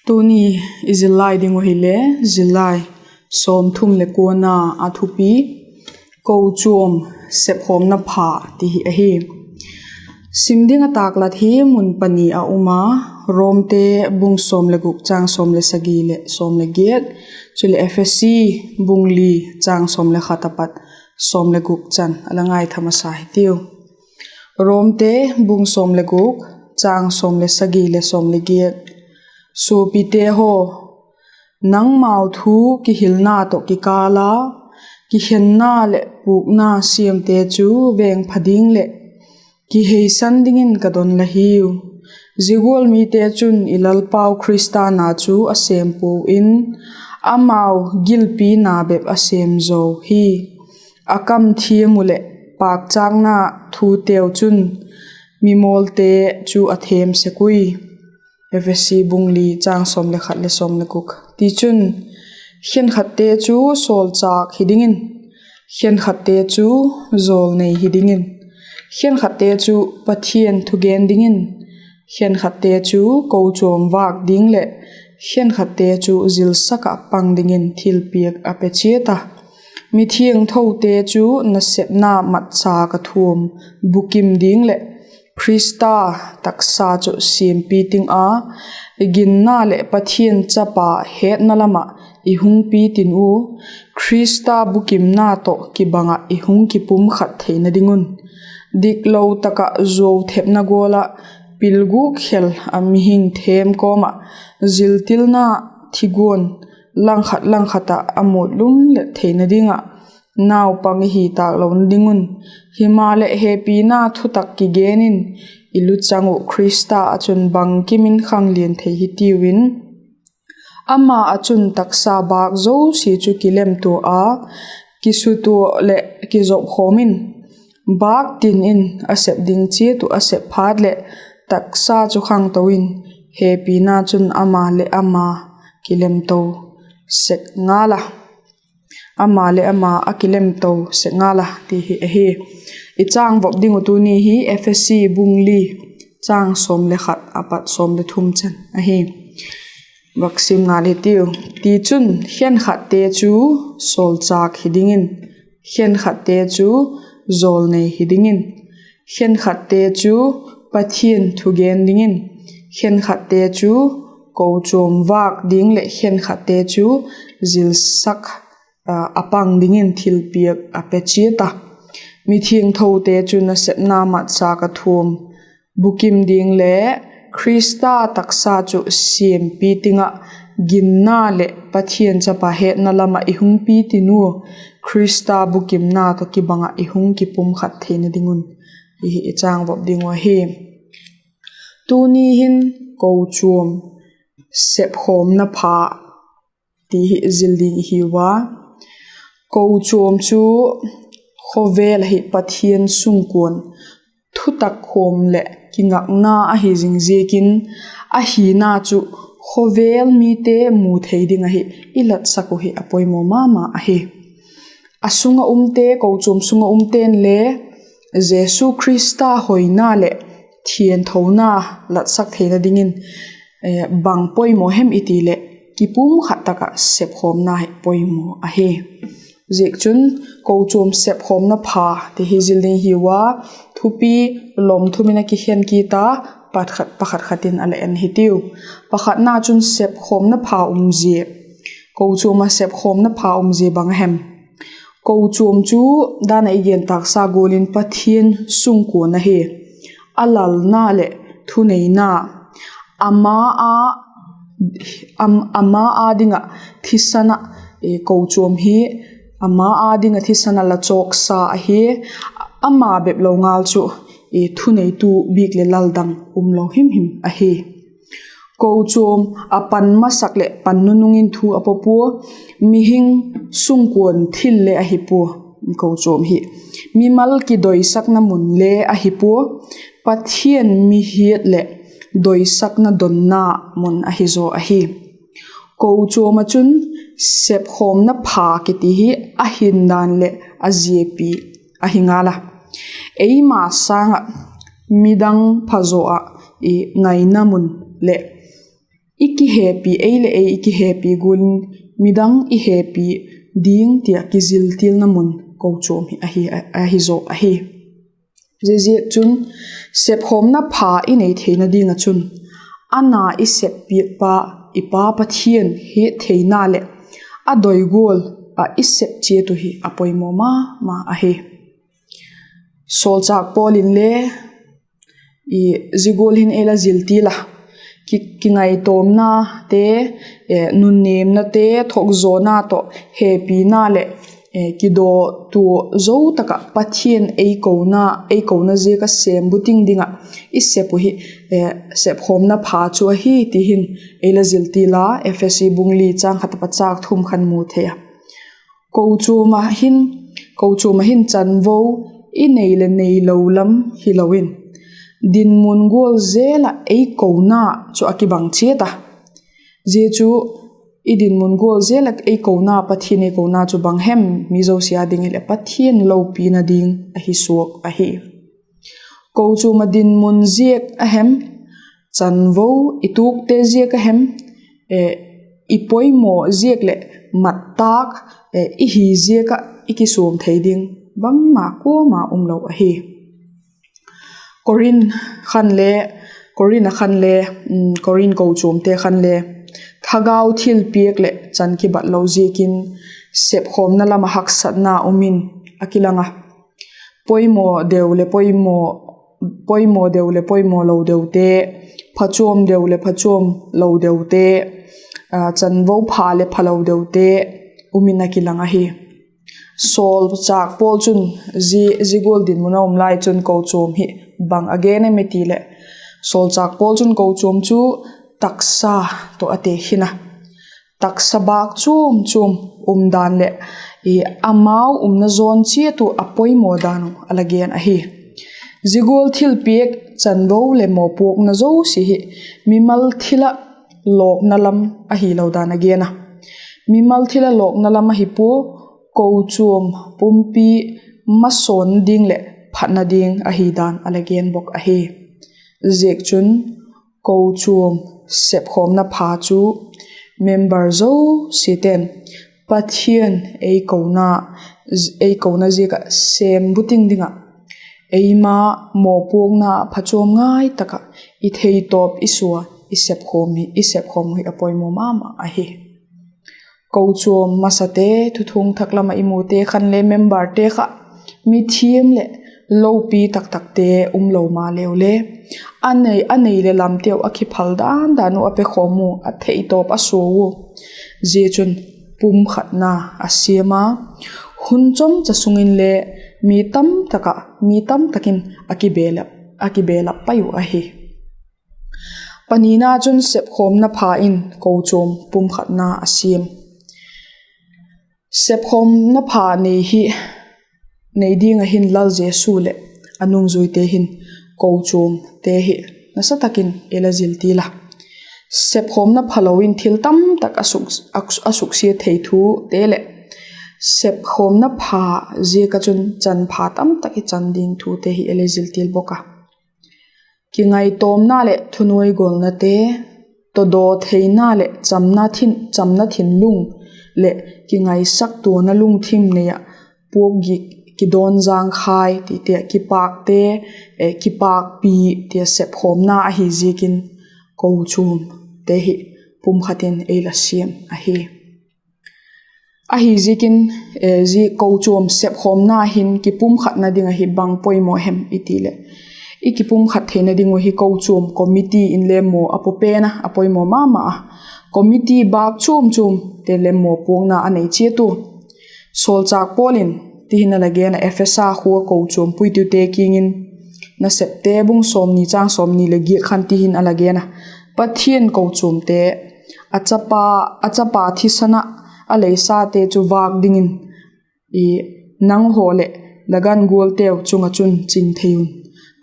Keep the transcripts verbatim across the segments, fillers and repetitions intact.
Tuni i zillai ding uh hile, zillai sawmthum le kuana a thupi, Kochuam Sepkhawmna Pha ti hi ahi. Sim ding a tâklat hi mun pani a um a, Romte bung sawm le guk châng sawm le sagi leh sawm le giat, chuleh Ephesi bung li châng sawm le khat a pat sawm le guk chan a la ngaitha masa hitiu. Romte bung sawm le guk châng sawm le sagi leh sawm le giat. Suapite haw, nangmau thu kihilna tawh kikâl a, kikhenna leh pûkna siamte chu vêng pha ding leh kiheisan dingin ka don la hiu. Zia gual mite chun i Lalpau Khrista na chu a sêm puau in, amau gilpi na bep a sêm zo hi. A kam thiam uh leh pâkchâkna thuteu chun mimawlte chu a thêm sek ui. Ephesi bung li châng sawm le khat le sawm le guk. Tichun, khenkhatte chu sawlchâk hi dingin, khenkhatte chu jawlnei hi dingin, khenkhatte chu Pathian thugen dingin, khenkhatte chu kochuam vâk ding leh khenkhatte chu zilsak ah pang dingin thilpiak a pe chiat a. Mithiangthote chu nasepna matchâk a thuam bukim ding leh Khrista taksa chu siampi ting a, ginna leh Pathian chapa hetna lam ah i hung pi tin u, Khrista bukimna tawh kibang ah i hung kipumkhat theina ding un. Diklo tak ah zuau thepna gual ah pilguk khel a mihing thêm kawm ah ziltilna thiguan langkhat langkhat ah a mutlum let theina ding ah naupang i hi tâk lona ding un. Himaleh, hepina thutak kigen in i luchang uh Khrista ah chun bangkim in khanglian thei hitiu in, ama ah chun taksa bâk zosia chu kilemtua a, kisutua leh kizopkhawm in, bâk tin in a sep ding chiat uh a sep phat leh taksa chu khangto in, hepina chun ama leh ama kilemto sek ngal a, ama leh ama a kilemto sek ngal a ti hi ahi. I chângvop ding uh tuni hi Ephesi bung li châng sawm le khat a pat sawm le thum chan ahi. Vak sim ngal hitiu. Tichun, khenkhatte chu sawlchâk hi dingin, khenkhatte chu jawlnei hi dingin, khenkhatte chu Pathian thugen dingin, khenkhatte chu kochuam vâk ding leh khenkhatte chu zilsak a pang dingin thilpiak a pe chiat a. Mithiangthote chu nasepna matchâk a thuam bukim ding leh Khrista taksa chu siampi ting ah, ginna leh Pathian chapa hetna lam ah i hung pi tin u, Khrista bukimna tawh kibang ah i hung kipumkhat theina ding un, i hi i chângvop ding uh ahi. Tuni hin kochuam sepkhawmna pha ti hi zil ding i hiu a. Kochuam chu khawvel ahi Pathian sungkuan thutak khawm leh kingakna ahi zing ziakin, ahina chu khawvel mite mu thei ding ahi i latsak uh hi a poimaw ma ma ahi. A sung ah umte, kochuam sung ah umte'n le Jesu Khrista hoina leh thianthona latsak theina dingin, bang poimaw hem i ti leh, kipumkhat tak ah sepkhawmna hi poimaw ahi. Ziakchun, kochuam sepkhawmna pha ti hi zil ding hiu a, thupi lawmthum in a kikhen kit a, pakhat pakhat khat in a la en hitiu. Pakhatna chun sepkhawmna pha umzia. Kochuam ah sepkhawmna pha umzia bang a hem? Kochuam chu dan ah i gen tâksa gual in Pathian sungkuan ahi. A lalna leh thuneina, ama a, ama â ding ah thisan ah, kochuam hi ama â ding ah thisan ah la chawksa ahi. Ama bep lo ngal chu thuneitu bik leh lal dang umlo himhim ahi. Kochuam a pan masak leh pan nunung in thu a pua pua, mihing sungkuan thil le ahi pua. Kochuam hi mimal kidoisakna mun le ahi pua, Pathian mi hiat leh doisakna donna mun ahi zaw ahi. Kochuam ah chun sepkhawmna pha kiti hi a hindan leh a ziapi ahi ngal a. Eima sâng ah midang phazaw ah i ngaina mun leh i kihepi, ei leh ei i kihepi gual in midang i hepi ding tia kiziltilna mun kochuam hi ahi, ahi zaw ahi. Ziaziakchun, sepkhawmna pha i nei theina ding ah chun, a na i sep piakpa, i Pa Pathian hettheina leh a doi gual ah i sep chiat uh hi a poimaw ma ma ahi. Sawlchâk Paul inle zia gual hin ei la ziltil a, ki, kingaitawmnate, nunnêmnate, thuakzawna tawh hepina leh kidawtua zo tak ah Pathian ei kona, ei kona ziak ah sêm buting ding ah i sep uh hi sepkhawmna pha chu ahi ti hin ei la ziltil a, Ephesi bung li châng khat a pat châng thum khan mu thei a. Kochuam ah hin, kochuam ah hin chanvo i nei leh neilo lam hilo in, dinmun gual zel ah ei kona chu a kibang chiat a. Zia chu i dinmun gual zel ah ei kona, Pathian ei kona chu bang hem? Mi zosia ding hileh Pathian lopina ding ahi suak ahi. Kochuam ah dinmun ziak a hem, chanvo i tuakte ziak a hem, i poimaw ziak leh mat tâk i hi ziak ah i kisuam thei ding bangma kuama umlo ahi. Korinth khan le, Korinth a khan le, Korinth kochuamte khan le thagau thilpiak leh chan kibatlo ziakin sepkhawmna lam ah haksatna um in a kilang a. Poimaw deu leh poimaw, poimaw deu leh poimaw lo deute, phachuam deu leh phachuam lo deute, chanvo pha leh phalo deute um in a kilang ahi. Sawlchâk Paul chun zia, zia gual dinmun a um lai chun kochuam hi bang a gen em i ti leh, Sawlchâk Paul chun kochuam chu taksa tawh a tekhin a, taksa bâk chuam chuam um dan leh amau umna zawn chiat uh a poimaw dan uh a la gen ahi. Zia gual thilpiak, chanvo leh mawpuakna zosia hi mimal thil ah lawkna lam ahilo dan a gen a. Mimal thil ah lawkna lam ahi pua, kochuam pumpi masawn ding leh phatna ding ahi dan a la gen bawk ahi. Ziakchun, kochuam sepkhawmna pha chu member zosiate'n Pathian ei kona, ei kona ziak ah sêm buting ding ah eima mawpuakna phachuam ngai tak ah i theitawp i sua, i sepkhawm hi, i sepkhawm uh hi a poimaw ma ma ahi. Kochuam masate, thuthung thak lam ah i mute khan le memberte kha mithiam leh lopi tak takte umlo maleu le, a nei, a nei leh lamteu a kiphal dan dan uh a pekhawm u, a theitawp a sua u. Zia chun pumkhatna a siam a, hun chomcha sung inle mi tamtak ah, mi tamtak in a kibelap, a kibelap pai uh ahi. Panina chun sepkhawmna pha in kochuam pumkhatna a siam. Sepkhawmna pha nei hi, nei ding ah hin Lal Jesu leh a nungzuite hin kochuamte hi nasa tak in ei la ziltil a. Sepkhawmna phalo in thil tamtak a suk, a, a suksiat thei thute leh sepkhawmna pha ziak ah chun chan pha tamtak i chan ding thute hi ei la ziltil bawk a. Kingaitawmna leh thunuaigolnate, tawdaw theina leh chamna thin, chamna thinlung leh kingaisaktuana lungthim nei ah puakgik, kidawnzângkhai tite, kipâkte, kipâkpi tia sepkhawmna ahi ziakin kochuamte hi pumkhat in ei la siam ahi. Ahi ziakin, zia kochuam sepkhawmna hin kipumkhatna ding ahi bang poimaw hem i ti leh, i kipumkhat theina ding uh hi kochuam committee in le maw a paw pen a, a poimaw ma ma a. Committee bâk chuam chuamte le mawpuakna a nei chiat u. Sawlchâk Paul in ti hin a la gen a, Ephesa khua kochuam puitute kiang in, Nasepte bung sawmni châng sawmni leh giat khan ti hin a la gen a, Pathian kochuamte, a chapa, a chapa thisan ah a leisate chu vâk dingin, nanghaw leh la gan gualteu chung ah chun ching thei un,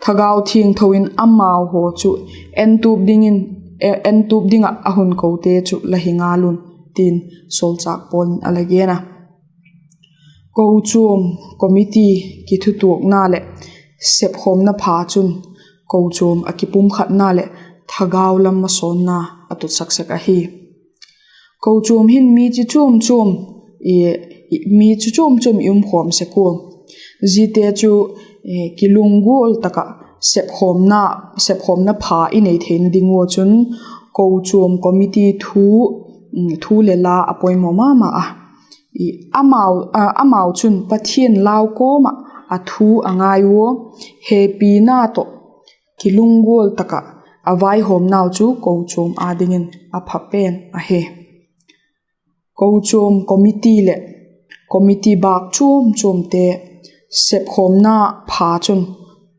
Thagau Thiangtho in amau haw chu entup dingin, entup ding ah a hun kote chu la hi ngal un, tin Sawlchâk Paul in a la gen a. Kochuam committee kithutuakna leh sepkhawmna pha chun kochuam a kipumkhatna leh thagau lam masawnna tutsak sek ahi. Kochuam hin mi chi chuam chuam, mi chi chuam chuam i um khawm sek ua. Ziate chu kilunggual tak ah sepkhawmna pha i nei theina ding ua chun kochuam committee thu, thu leh la a poimaw ma ma a. Amau chun Pathian lau kawm ah a thu a ngai ua, hepina tawh kilunggual tak ah a vaihawmnau chu kochuam â dingin a pha pen ahi. Kochuam committee leh committee bâk chuam chuamte sepkhawmna pha chun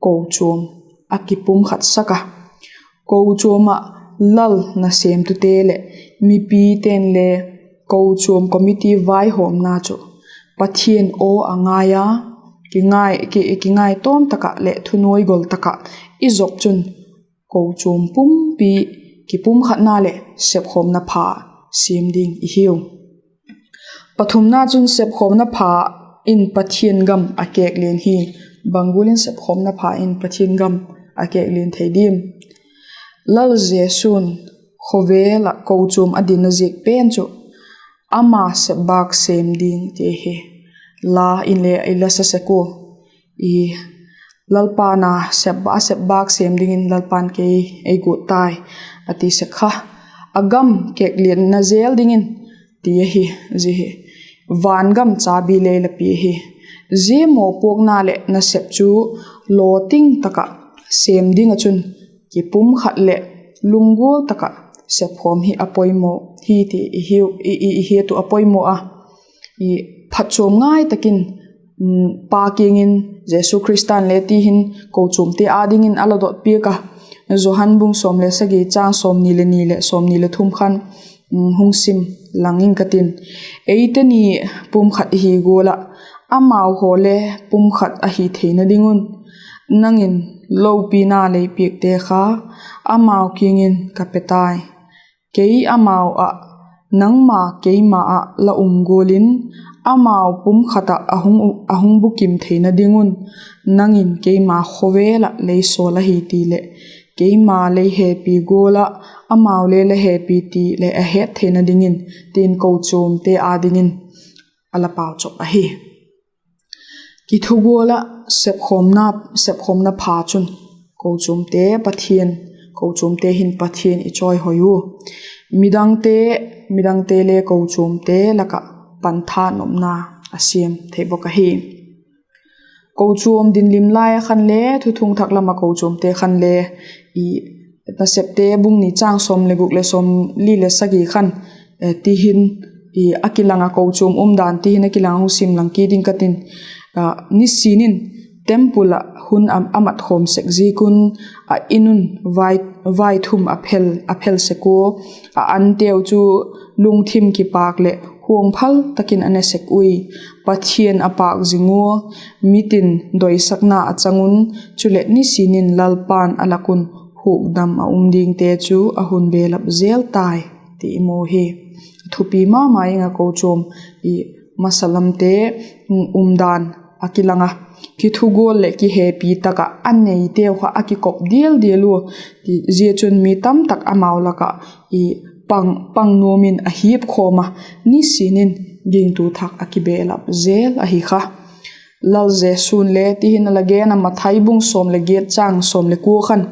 kochuam a kipumkhatsak a. Kochuam ah lal nasêmtute leh mipite'n le kochuam committee vaihawmna chu Pathian aw a ngai a, kingai tawm tak ah leh thunuai gol tak ah i zop chun kochuam pumpi kipumkhatna leh sepkhawmna pha siam ding i hiu. Pathumna chun sepkhawmna pha in Pathian gam a kêklian hi. Bang gual in sepkhawmna pha in Pathian gam a kêklian thei diam? Lal Jesu'n khawvel ah kochuam a dinna ziak pen chu ama sepbâk sêm ding ti hi la inle i la sa sek ua. Lalpa'n a sepbâk sêm dingin Lalpa'n kei ei guat tai a ti sek kha. A gam kêklianna jel dingin ti ahi. Zia hi van gam chabi le la pia hi. Zia mawpuakna leh nasep chu lawting tak ah sêm ding ah chun kipumkhat leh lunggul tak ah sepkhawm hi a poimaw hi ti i hiat uh a poimaw a. Phatchuam ngai tak in Pa kiang in Jesu Khrista'n le ti hin kochuamte â dingin a la dot piak a. Johan bung sawm le sagi châng sawmni le ni leh sawmni le thum khan hung sim lang ing ka tin. Eite ni pumkhat i hi gual ah amau haw le pumkhat ahi theina ding un nang in lopina lei piakte kha amau kiang in ka pe tai. Kei amau ah, nangma keima ah la um gual in amau pumkhat ah a hung bukim theina ding un nang in keima khawvel ah lei sawl ahi ti leh keima lei hepi gual ah amau le la hepi ti leh a het theina dingin, tin kochuamte â dingin a la pauchap ahi. Kithugual ah sepkhawmna pha chun kochuamte Pathian, kochuamte hin Pathian i chawihoi u. Midangte, midangte le kochuamte lak ah pantha nopna a siam thei bawk ahi. Kochuam dinlim lai ah khan le, thuthung thak lam ah kochuamte khan le, Nasepte bung ni châng sawm le guk leh sawmli le sagi khan ti hin a kilang ah, kochuam umdan ti hin a kilang ah hung sim lang kit ding ka tin. Nisin in temple ah hun a mat khawm sek ziak un a In un vaithum a phel sek ua, a anteu chu lungthim kipâk leh huangphal tak in a ne sek ui. Pathian a pâk zing ua, mitin doisakna a chang un, chuleh nisin in Lalpa'n a lak un hukdam a um dingte chu a hun belap jel tai ti i mu hi. Thupi ma ma ing ah kochuam i masa lamte umdan a kilang a, kithugual leh kihepi tak ah a neiteu kha a kikop dial dial ua, zia chun mi tamtak amau lak ah pang nuam in a hip khawm a, nisin in gingtu thak a kibelap jel ahi kha. Lal Jesu'n le ti hin a la gen a, Mathai bung sawm leh giat châng sawm le kua khan,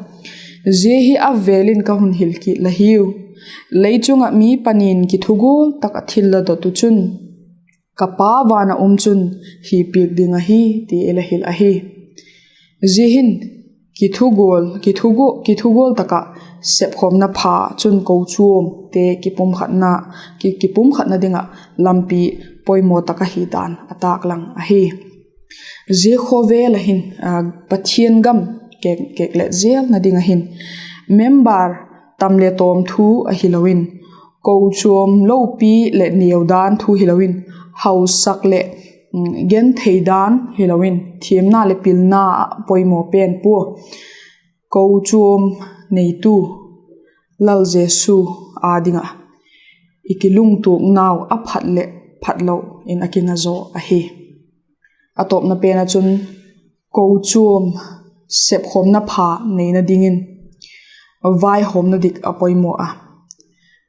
Zia hi a vêl in ka hun hil kit la hiu. Lei chung ah mi pani'n kithugual tak ah thil la dot uh chun, ka Pa van ah um chun hi piak ding ahi, ti ei la hil ahi. Zia hin kithugual tak ah sepkhawmna pha chun kochuamte kipumkhatna ding ah lampi poimaw tak ahi dan a tâk lang ahi. Zia khawvel ah hin Pathian gam kêklet jelna ding ah hin member tam le tawm thu ahilo in, kochuam lopi leh neu dan thu hilo in, hausak leh genthei dan hilo in, thiamna leh pilna ah poimaw pen pua. Kochuam neitu Lal Jesu â ding ah i kilungtuaknau a phat leh phatlo in a kinga zaw ahi. A tawpna pen ah chun kochuam sepkhawmna pha neina dingin vaihawmna dik a poimaw a.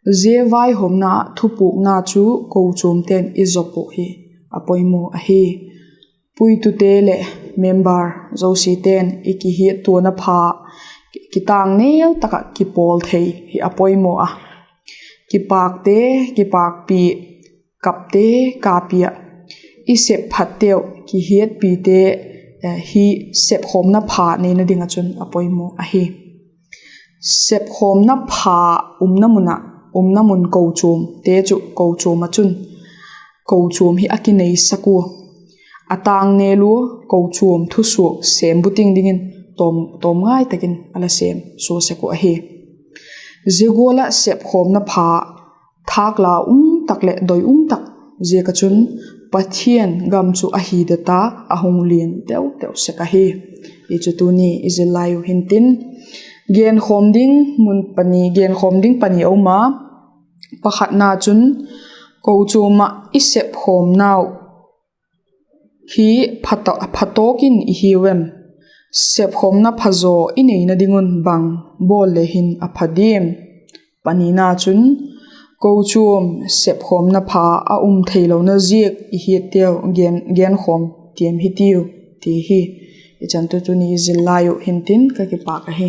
Zia vaihawmna thupukna chu kochuamte'n i zawp uh hi a poimaw ahi. Puitute leh member zosiate'n i kihiattuana pha kitâk nêl tak ah kipawl thei hi a poimaw a, kipâkte kipâkpi, kapte kapi ah i sep phatteu kihiatpite hi sepkhawmna pha neina ding ah chun a poimaw ahi. Sepkhawmna pha umna mun ah, umna mun kochuamte chu kochuam ah chun kochuam hi a kineisak ua, a tâng nêl ua, kochuam thusuak sêm buting dingin tawm, tawm ngai tak in a la sêm sua sek uh ahi. Zia gual ah sepkhawmna pha thâkla um tak leh doi um tak ziak ah chun Pathian gam chu a hi det a, a hung lian teu teu sek ahi. Hi chu tuni i zil lai uh hintin, genkhawm ding mun pani, genkhawm ding pani a um a. Pakhatna chun, kochuam ah i sepkhawmnau hi pha ta-, phatawk in i hiu em? Sepkhawmna phazaw i neina ding un bang bawl le hin a pha diam? Panina chun, kochuam sepkhawmna pha a um theilona ziak i hiatteu gen, genkhawm tiam hitiu, ti hi i chan tu tuni zil lai uh hintin ka kipâk ahi.